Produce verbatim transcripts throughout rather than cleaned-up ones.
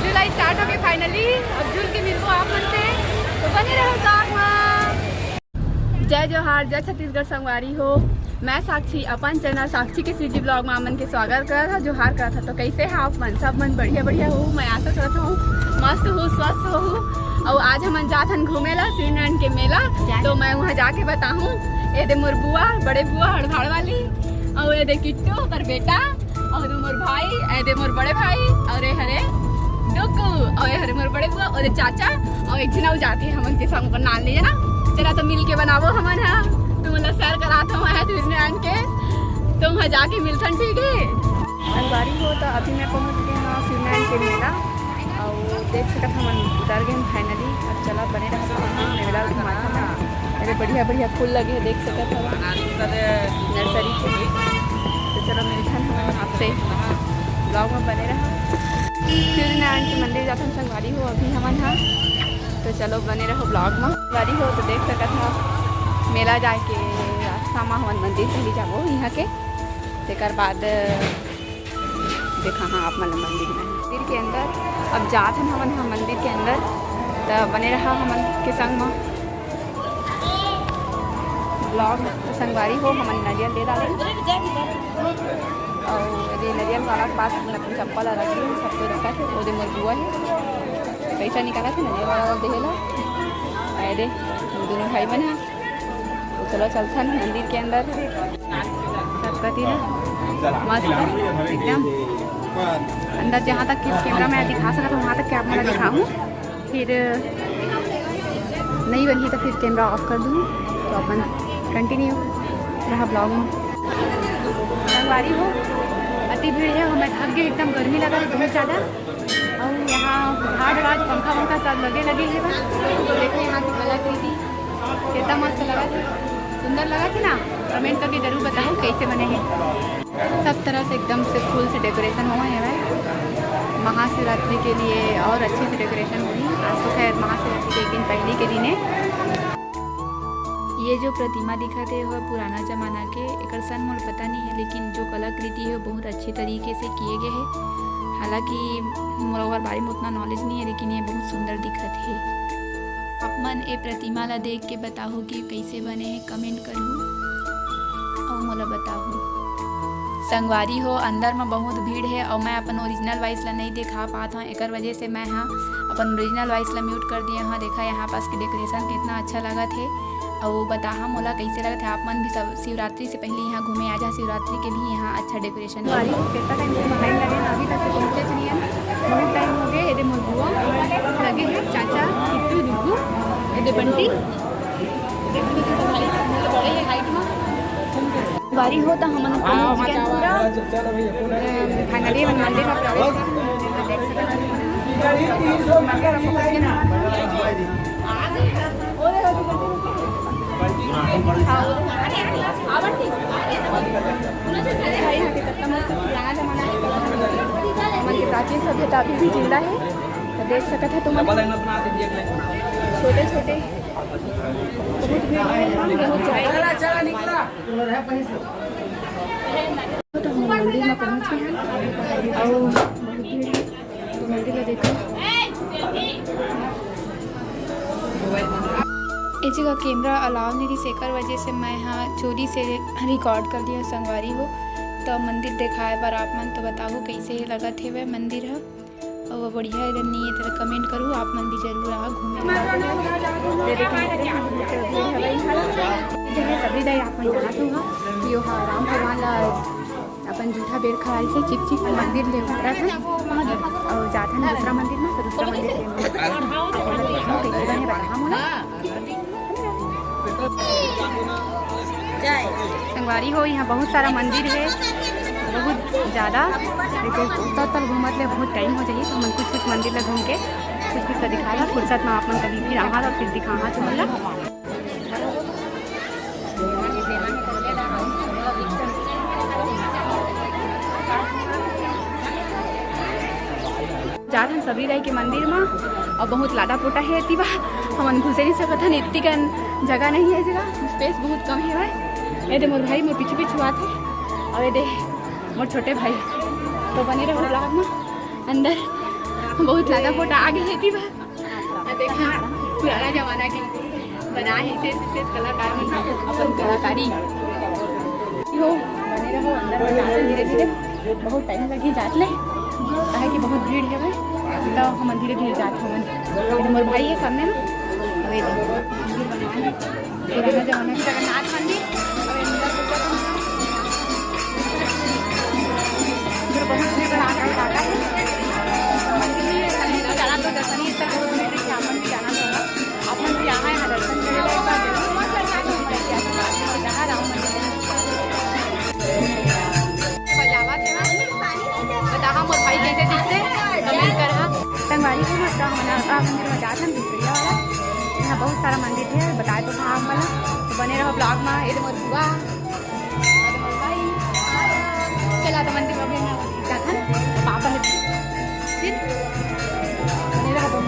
July start हो गए finally। अब जुल के मिलबो आप मन से, तो बने रहो vlog में। जय जोहार, जय छत्तीसगढ़ संगवारी हो। मैं साक्षी अपन चैनल साक्षी के सीजी vlog में आप मन के स्वागत करत हूँ, जोहार करत हूँ। तो कैसे हैं आप मन? सब मन बढ़िया बढ़िया हो, मैं आशा करत हूँ मस्त हो, स्वस्थ हो। और आज हमन जात हन घूमे ला शिवनारायण के मेला, तो मैं वहाँ जाके बताहूँ। ये दे मोर बुआ, बड़े बुआ हड़भाड़ वाली, और ये दे किट्टू ओकर बेटा, और मोर भाई, ए दे मोर बड़े भाई, और ए हरे डुगू, और ए हरे मोर बड़े बुआ, और ए चाचा, और एक झिन अउ जाथे हमन के संग ओकर नान ले जाना। चला तो मिल के बनाबो हमन हा, तुमन ला सैर करात हूँ मैं शिवनारायण के, तो वहाँ जाके मिलथन, ठीक है? संगवारी हो तो अभी मैं पहुँच गए हाँ शिवनारायण के मेला, और देख सकत हमन उतर गए finally। अब चला बने रहा मेला घुमाथन। अरे बढ़िया बढ़िया फूल लगे हैं, देख सकत हव नर्सरी के। तो चलो मिलथन हमन आपसे vlog में बने रहा। शिवनारायण के मंदिर जाथन संगवारी हो अभी हमन हा, तो चलो बने रहो vlog में। संगवारी हो तो देख सकत हव मेला जाके रास्ता में हमन मंदिर चली जाबो यहाँ के, तेकर बाद देखा हाँ आप मन ला मंदिर में, मंदिर के अंदर। अब जात हन हमन ह मंदिर के अंदर, त बने रहा हमन के संग म। vlog संगवारी हो, हमन नरियल दे डाले, और ये नरियल वाला के पास अपन चप्पल रख दी, सब कोई रखा थे, ओदे मोर बुआ है, पैसा निकाला थे नरियल वाला देहे ला, अरे दोनों भाई मन है। तो चलो चलथन मंदिर के अंदर। सब कति ना मस्त एकदम अंदर, जहाँ तक कि कैमरा में दिखा सकत हूँ, वहाँ तक के आप मन ला दिखाहूँ। फिर नहीं बनही तो फिर कैमरा off कर दूँ। तो अपन continue रहा vlog में। संगवारी हो, अति भीड़ है, हमें थक गए, एकदम गर्मी लगा है बहुत ज़्यादा। और यहाँ झाड़ वाड़ पंखा वंखा सब लगे लगे हे बा। देखो यहाँ की कलाकृति कितना मस्त लगा थे, सुंदर लगा थे ना? कमेंट करके जरूर बताओ कैसे बने हैं। सब तरह से एकदम से फूल से डेकोरेशन हुआ है भाई। महाशिवरात्रि के लिए और अच्छे से डेकोरेशन हुई। आज तो खैर महाशिवरात्रि के एक दिन पहले के दिन है। ये जो प्रतिमा दिखत हे, वह पुराना जमाना के, एकर सन मोर पता नहीं है, लेकिन जो कलाकृति है, बहुत अच्छे तरीके से किए गए हैं। हालांकि मोला ओकर बारे में उतना नॉलेज नहीं है, लेकिन ये बहुत सुंदर दिखत हे। आप मन ए प्रतिमा ला देख के बताहू कि कैसे बने हे, कमेंट करहू और मोला बताहू। संगवारी हो, अंदर में बहुत भीड़ है और मैं अपन ओरिजिनल वॉइस ला नहीं दिखा पात हूँ, एकर वजह से मैं हा अपन ओरिजिनल वॉइस ला म्यूट कर दिए हूँ। देखा यहाँ पास के डेकोरेशन कितना अच्छा लगत हे। अउ बताहा मोला कैसे लगत है, आप मन भी सब शिवरात्रि से पहले यहाँ घूमे आ जा, शिवरात्रि के भी यहाँ अच्छा डेकोरेशन। बारी कितना टाइम से हम लाइन लगे हैं, अभी तक से पहुँचे नहीं है, बहुत टाइम हो गए। एदे मोर बुआ लगे हैं, चाचा, किट्टू, दुगू, एदे बंटी, देखो तो भाई बड़े हैं हाइट में। बारी हो तो हमन पहुँच गए पूरा। फाइनली हमन मंदिर में प्रवेश कर देख सकत हन। मंदिर में पहुँच गए हमन। भाई, यहाँ के कतना मस्त पुराना जमाना के कला है। हमन के प्राचीन सभ्यता अभी भी जिंदा है, तो देख सकत है तुमन। छोटे छोटे बहुत भीड़ है, बहुत ज्यादा। तो हम मंदिर में पहुंच गए हैं और बहुत भीड़ है। तो मंदिर में देखो। ए जगह कैमरा अलाउ नहीं रहिस, एकर वजह से मैं हा चोरी से रिकॉर्ड कर दिया संगवारी हो। तो मंदिर दिखाए बर आप मन तो बताओ कैसे लगत हेवय मंदिर ह। अउ बढ़िया हे नहीं हे तो कमेंट करू, आप मन भी जरूर आओ घूमे। ये देखो, ये देखो, ये देखो, ये देखो, सभी दाई आप मन जानत हो कि ओहा राम भगवान ला अपन जूठा बेर खवाई से चिप चिप मंदिर ले उतरत हे और जात हन दूसरा मंदिर में, तो दूसरा मंदिर के आप मन ला देखो कैसे बने बताहा मोला। संगवारी हो, यहाँ बहुत सारा मंदिर है, बहुत ज़्यादा, लेकिन उतर तल घूमत ले बहुत टाइम हो जाही, तो हमन कुछ कुछ मंदिर ला घूम के कुछ कुछ ला दिखा ला। फुर्सत में आप मन कभी फिर आहा और फिर दिखाहा तुमन ला। जात हन सबरी दाई के मंदिर म, अउ बहुत लादा पोटा हे एती बा, हमन घुसे नहीं सकत हन, इतनी कन जगह नहीं है, जगह स्पेस बहुत कम है भाई। ए दे मोर भाई मोर पीछे पीछे आत हे, अउ ए दे मोर छोटे भाई, तो बने रहो vlog में। अंदर बहुत ज्यादा फोटो आगे है थी बा। देखा, पुराना जमाना के बनाए हे, से, से, से कलाकार मन अपन कलाकारी। हो, बने रहो अंदर में, जात धीरे धीरे, बहुत टाइम लगी जात ले, काहे कि बहुत भीड़ है भाई, तो हम धीरे धीरे जात हवन। ये मोर भाई है सामने में, अबे देखो, मंदिर बनवाए हैं। पुराना जमाना के जगन्नाथ मंदिर। और अंदर पूजा करना। इधर बहुत भीड़ भड़ाका इलाका है। मंदिर में ये मंदिर में जाना तो दर्शन ही इतना बहुत भीड़ है कि आप मन भी जाना होगा। आप मन भी यहाँ यहाँ दर्शन करेगा, एक बार जरूर। यहाँ राम मंदिर है। बजावा थे ना? बताहा मोर भाई कैसे दिखते? Comment करहा। संगवारी हो, मतलब हमन राम मंदिर में जात हन, बिचुरिया वाला। यहाँ बहुत सारा मंदिर है, बताए तो था आप मन ला। तो बने रहो vlog में। ये दे मोर बुआ, ये दे मोर भाई। चला तो मंदिर में अभी ना जात हन, पापा है। फिर बने रहो।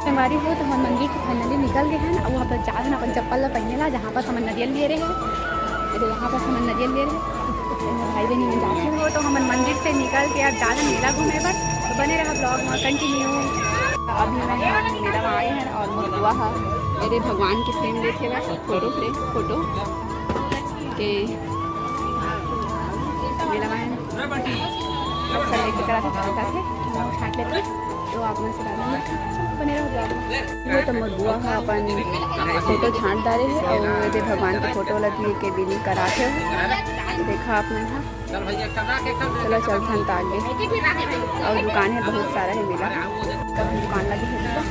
संगवारी हो, तो हमन मंदिर से finally निकल गए हैं। अब वहाँ पर जात हन अपन चप्पल ला पहने ला, जहाँ पर हमन नरियल लिए रहे। अरे, यहाँ पर हमन नरियल लिए रहे। तो भाई बहन मन जात हो, तो हमन मंदिर से निकल के अब जात हन मेला घूमे बर। तो बने रहा vlog में, continue। अभी मैं मेला में आ गए हैं और मोर बुआ हा, अरे, भगवान के frame देखे बर, photo frame, photo के मेला में अच्छा लेके करा था, छांटा थे, छांट लेते। तो आप मन से बाद में बने रहो vlog में। वो तो मोर बुआ हा अपन photo छांट डारे है और ये दे भगवान के photo ला भी के बिलिंग कराथे हो। देखा आप मन हा। चलो चलथन त आगे। और दुकान है बहुत सारा है मेला। कभी दुकान लगी है तो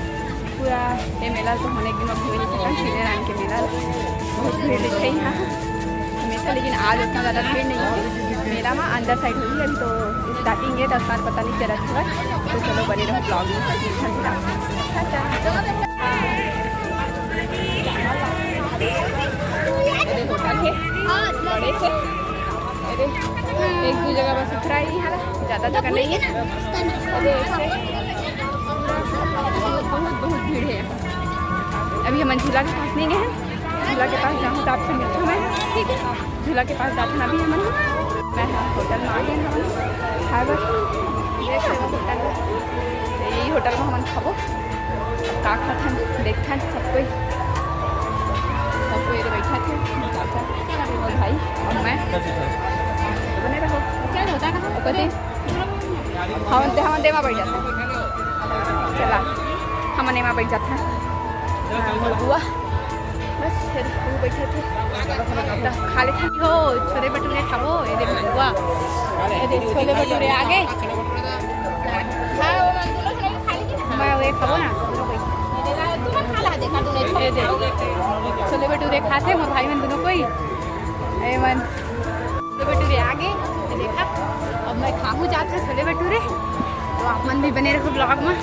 पूरा ये मेला तो हमन एक दिन में घूमे नहीं सकन, सीधे राम के मेला बहुत भीड़ रहते हैं यहाँ हमेशा, लेकिन आज उतना ज़्यादा भीड़ नहीं है मेला में। अंदर side होगी, अभी तो starting है, दस पाँच पता नहीं चलत होगा। तो चलो बने रहो vlog में। अरे होटल है बड़े से, अरे एक दो जगह बस उतरा ही है, ज़्यादा जगह नहीं है। अरे ऐसे बहुत बहुत भीड़ है। अभी हमन झूला के पास नहीं गए हैं, झूला के पास जाऊँ तो आपसे मिलता हूँ मैं, ठीक है? झूला के पास जात हन अभी हमन। मैं ह होटल में आ गए हन खाए बर। ये खाना होटल है, यही होटल में हमन खाबो। अब का खाथन, देखथन सब कोई, सब कोई एदे बैठा थे, चाचा, मोर भाई और मैं। बने रहो। चल, होता कहाँ? पति? हमन ते, हमन ते मा बैठ जाते। चला, हमन एमा बैठ जाते। मोर बुआ बस, फिर वो बैठे थे। तो खा लेते हैं। हो, छोले भटूरे खाबो, ये दे बुआ। ये दे छोले भटूरे आ गए। मैं वो खाबो ना। ये दे, छोले भटूरे खाते मोर भाई मन दोनों कोई। ए मन। छोले भटूरे आ गए, ये देखा, अब मैं खाहूँ जात हूँ छोले भटूरे, तो आप मन भी बने रहो vlog में।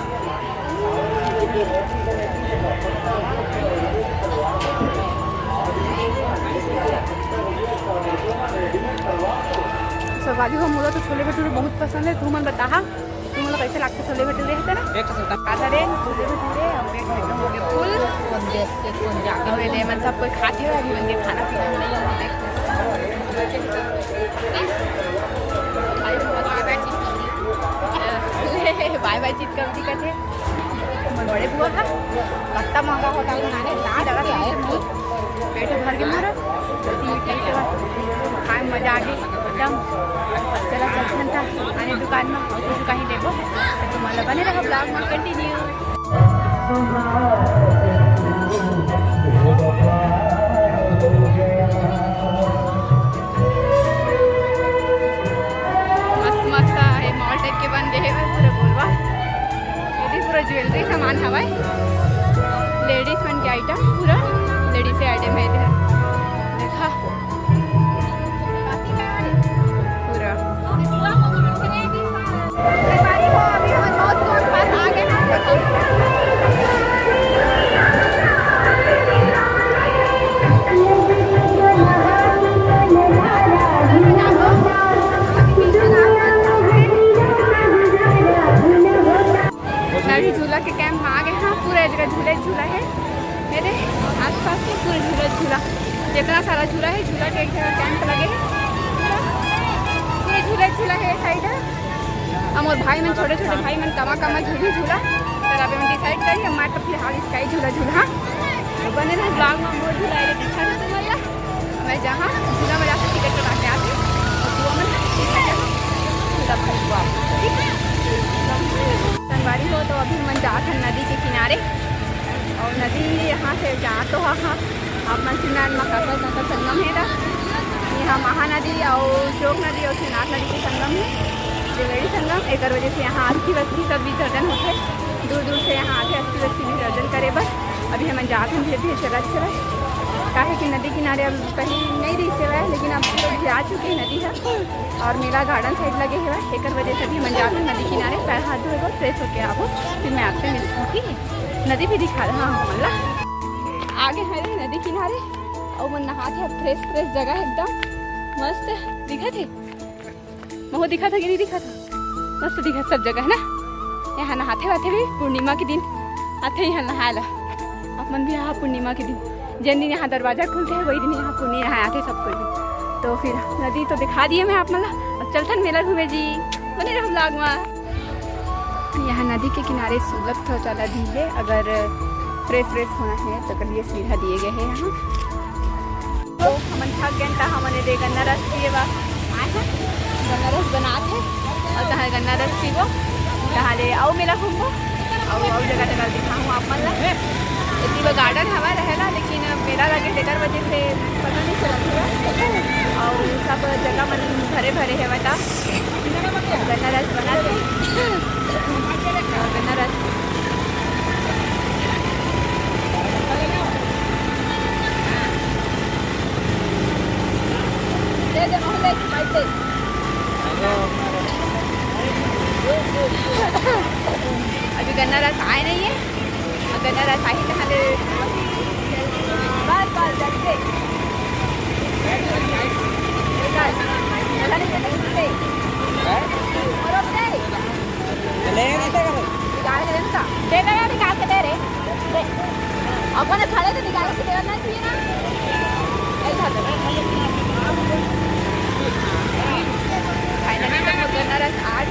संगवारी हो, मोला तो छोले भटूरे बहुत पसंद है, तुमन बताहा। तुमन ला कैसे लागथे छोले भटूरे हे तेला? एक सौ सत्तर। आधा रे, छोले भटूरे, अब पेट में एकदम हो गया full। कौन देख के कौन जाके अब ये दे, मन सब कोई खाथे, अभी मन के खाना पीना में नहीं होना देख। ले, bye bye चितकबरी कथे। मोर बड़े बुआ हा, कत्ता महंगा होटल बनाने, लाज लगा था। पेट भर के मोर, खाए में मजा आ गई एकदम। चला चलथन था आने दुकान में और कुछ कहीं लेबो, तो तुम लोग बने रहो vlog में, continue। मस्त मस्त है, mall type के बन गए हैं पूरा गोलवा। ये भी पूरा jewellery सामान हवय, ladies मन के item, पूरा ladies के item है इधर। देखा पूरा। मैं पूरा झूला झूला, जितना सारा झूला है, झूला के एक जगह टेंट लगे है। पूरा झूला झूला है साइड है। हम और भाई मन, छोटे छोटे भाई मन कमा कमा झूली झूला। तो अभी हम डिसाइड करी, मैं तो फिलहाल इसका ही झूला झूला। हाँ, तो बने रहो ब्लॉग में, बहुत झूला है, दिखा दो तुम्हारा। मैं जहाँ झूला में जाके टिकट कटा के आती और वो मन झूला खरीदवा, ठीक है? संगवारी हो, तो अभी मन जात हन नदी के किनारे। और नदी यहाँ से जा तो हा, हा, आप मन शिवनारायण मकासा का संगम है ना, यहाँ महानदी और चोक नदी और शिवनाथ नदी के संगम है, त्रिवेणी संगम। एक वजह से यहाँ अस्थि वस्थि सब विसर्जन होते, दूर दूर से यहाँ आके अस्थि वस्थि विसर्जन करे बर। अभी हमन जात हन धीरे धीरे चलत चलत, काहे कि नदी किनारे अब पहले नहीं रही सेवा है, लेकिन अब तो जा चुके हैं नदी है। और मेला गार्डन साइड लगे हुए, एक वजह से अभी हमन जात हन नदी किनारे, पैर हाथ धोए बर, फ्रेश होके आबो, फिर मैं आपसे मिलती हूँ, ठीक है? नदी भी दिखा रहा हूँ, मतलब आगे है रे नदी किनारे, और मन नहात है, फ्रेश फ्रेश जगह एकदम मस्त दिखत है। महू दिखत है कि नहीं दिखत है? मस्त दिखत सब जगह है ना। यहाँ नहाथे वाथे भी पूर्णिमा के दिन आथे यहाँ नहाए ला। आप मन भी यहाँ पूर्णिमा के दिन, जिन दिन यहाँ दरवाजा खुलते हैं, वही दिन यहाँ पूर्णिमा नहाए आथे सब कोई भी। तो फिर नदी तो दिखा दिए मैं आप मन ला, अब चलथन मेला घूमे जी, बने रहो ब्लॉग में। यहाँ नदी के किनारे सुलभ शौचालय भी है, अगर फ्रेश फ्रेश होना है तो कल ये सुविधा दिए गए हैं यहाँ। तो हमन थक गए, त हमन ए दे गन्ना रस पिए बर आए हैं। गन्ना रस बनात है और तहाँ गन्ना रस पीबो, तहाँ ले अउ मेला घूमबो, अउ अउ जगह जगह दिखाहूँ आप मन ला। एती बर गार्डन हवा रहेला, लेकिन मेला लगे तेकर वजह से पता नहीं चलत हवय। और सब जगह मन भरे भरे हवय ता गन्ना रस बनात हे। गन्ना रस। दे दे, मोहन दे, पाइप दे। अभी गन्ना रस आए नहीं है। गन्ना रस आही तहाँ ले। बस, बस, जल्दी। बस। पता नहीं कितने कितने। और अब जाए। ले नहीं तो करो। निकाल के दे ना। दे दे यार, निकाल के दे रे। दे। अपन खड़े तो निकाल के देना चाहिए ना। ऐसा तो। फाइनली तो गन्ना रस आज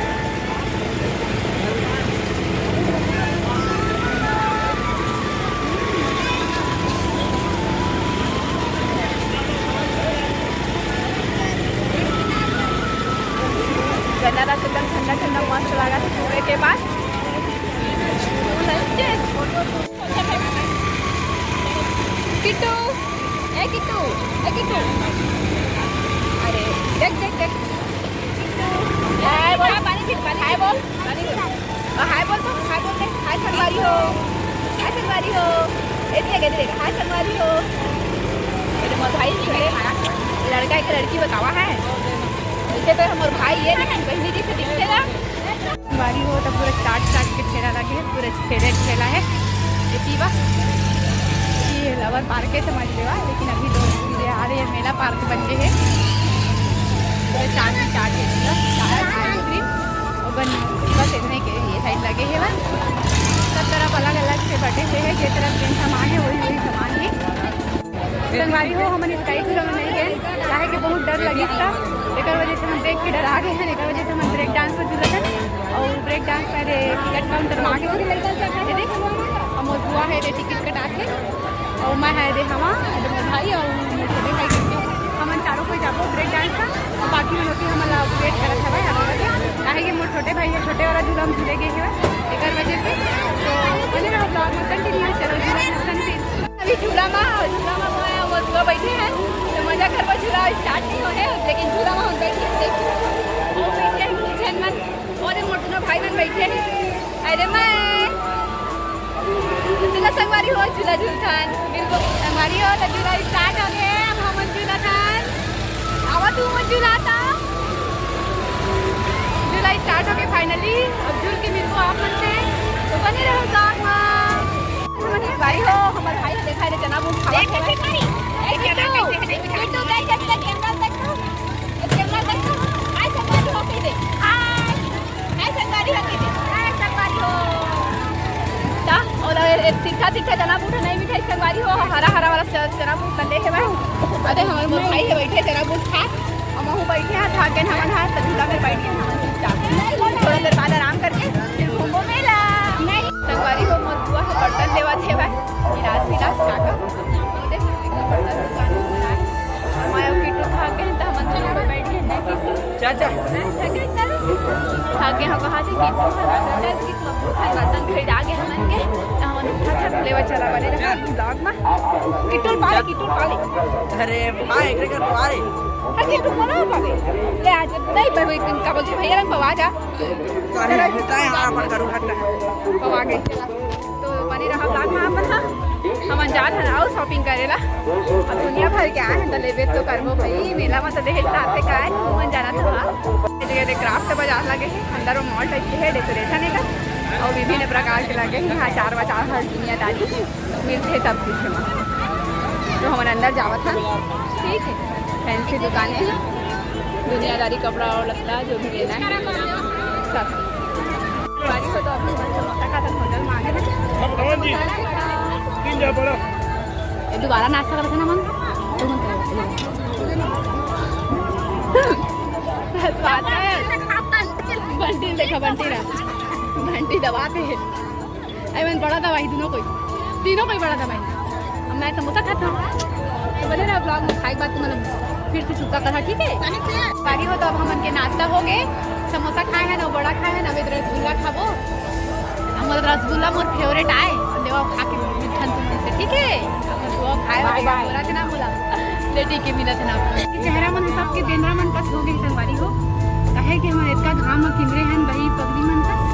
गन्ना रस एकदम ठंडा ठंडा मस्त लगा था पीने के बाद। किट्टू, ए किट्टू, ए किट्टू। अरे, देख, देख, देख। किट्टू। हाय बोल। पानी पी, पानी पी। हाय बोल। और हाय बोल तो, हाय बोल दे। हाय संगवारी हो। हाय संगवारी हो। ए, देख, ए, देख। हाय संगवारी हो। ये तो मोर भाई जी है। लड़का एक लड़की बतावा है। इसे तो हमर भाई है, लेकिन बहिनी जी से दिखते ना। बारी हो तो पूरा चाट चाट के ठेला लगे है, पूरा ठेले ठेला है। ये पीवा, ये लवर पार्क है समझ लेवा, लेकिन अभी तो ये आ रहे हैं, मेला पार्क बन गए है। पूरा चाट ही चाट है, पूरा चाट आइसक्रीम और बन, बस इतने के ये साइड लगे है बस। सब तरफ अलग अलग से बटे हुए हैं, जिस तरफ जिन सामान है वही वही सामान है। संगवारी हो, हमन स्काई झूला में नहीं गए, काहे कि बहुत डर लगिस था, एकर वजह से हम देख के डरा गए हैं। एकर वजह से हमन ब्रेक डांस में झूलत हन और ब्रेक डांस में रे टिकट काउंटर में आगे से लड़का चढ़ रहे थे। हमर बुआ है रे टिकट कटात है और मैं है रे हवा, रे मोर भाई और मोर छोटे भाई करके हमन चारों कोई जाबो ब्रेक डांस का। और बाकी मन होती हमन ला वेट करत हवे, काहे कि मोर छोटे भाई है, छोटे वाला झूला हम झूले गए हैं एकर वजह से। तो बने रहो ब्लॉग में, कंटिन्यू चलो झूला में कंटिन्यू। अभी झूला मा, झूला मा मैं वो झूला बैठे हैं, तो मजा करबो, झूला स्टार्ट नहीं हो है, लेकिन झूला मा हम बैठे हैं, देखिए, वो बैठे हैं, किचन मन, और ये मोटनो भाई मन बैठे हैं। अरे मैं, तो चला संगवारी हो, झूला झूलथन, बिल्कुल संगवारी हो, तो झूला स्टार्ट हो गए, अब हमन झूलथन, आवा तू मन झूला था। झूला स्टार्ट हो गए फाइनली, अब झूल के मिलबो आप मन से, तो बने रहो ब्लॉग मा। भाई हो, हमारे भाई हो, देखा रे चना बूट खावा देख, है। देख, देख, देख, देख, देख, देख, देख, देख, कैमरा देख तो, कैमरा देख तो, हाय संगवारी हो के दे, हाय, हाय संगवारी हो के दे, हाय संगवारी हो। ता, और सिट्ठा सिट्ठा चना बूट नहीं मिठाई संगवारी हो, हरा हरा वाला च-, चना बूट ले हे भाई। अरे हमर मोर भाई हे बैठे चना बूट खा, हम हूँ बैठे हैं, थाक गए हमन हाथ, तो झूला में बैठ गए हमन चुपचाप। थोड़ा देर बाद आराम करके फिर घूमो मेला। संगवारी हो, मोर बुआ ह बर्तन लेवत हे भाई, गिलास गिलास काका। मैं अउ किट्टू थाक गए, तो हमन दोनों बैठ गए। चाचा। थाक गए, हम कहा थे किट्टू ह, बर्तन खरीदा गए हमन के, तो हमन उठा था लेवा चला बने रहा vlog में। किट्टू पाले, किट्टू पाले। अरे भाई, एकरे कर पाले। अरे किट्टू पाले, पाले। ले आज नहीं भाई, का बोलते भैया रंग पवा जा। अरे, बताए, हाँ, अपन करू हट। पवा गई। तो बने रहा vlog में अपन, हाँ। हमन जात हन अउ shopping करे ला। अब दुनिया भर के आए हैं, तो लेबे तो करबो भाई। मेला में तो देहे साथे का है, घूमन जाना था, हाँ। ये जगह देख, craft बाजार लगे है, अंदर वो mall type के है, decoration है का। और विभिन्न प्रकार के लगे हैं, यहाँ चार बाजार हर दुनियादारी मिलते सब कुछ है वहाँ। तो हमन अंदर जावत हन, ठीक है। Fancy दुकानें हैं, दुनियादारी कपड़ा और लत्ता जो भी लेना है, सब। बारी हो तो अपने मन से मक्का का तो होटल में आ गए ना। हम कौन जी? तीन जा पड़ा। ये दोबारा नाश्ता करके ना मन, तो मन करेगा। बस बात है। बंटी देखा, बंटी ना, बंटी दबाते हैं। अरे मन बड़ा दवाई, दोनों कोई, तीनों कोई बड़ा दवाई। अब मैं समोसा खाता हूँ, तो बने रहा vlog में। खाए के बाद तुम्हें फिर से सुक्का कथा, ठीक है? बारी हो तो अब हमन के नाश्ता हो गए, समोसा खाए हैं ना, बड़ा खाए हैं ना, अब इधर रसगुल्ला खाबो। हमर रसगुल्ला मोर favourite आए, देवा खा के मिठन तुमन से, ठीक है? अब वो खाए bye bye। बोला थे ना, बोला ले, ठीक है, मिला थे ना। चेहरा मन सबके बेंदरा मन कस हो गई संगवारी हो, काहे कि हमर इतना घाम में किंदरे हैं भाई पगली मन कस।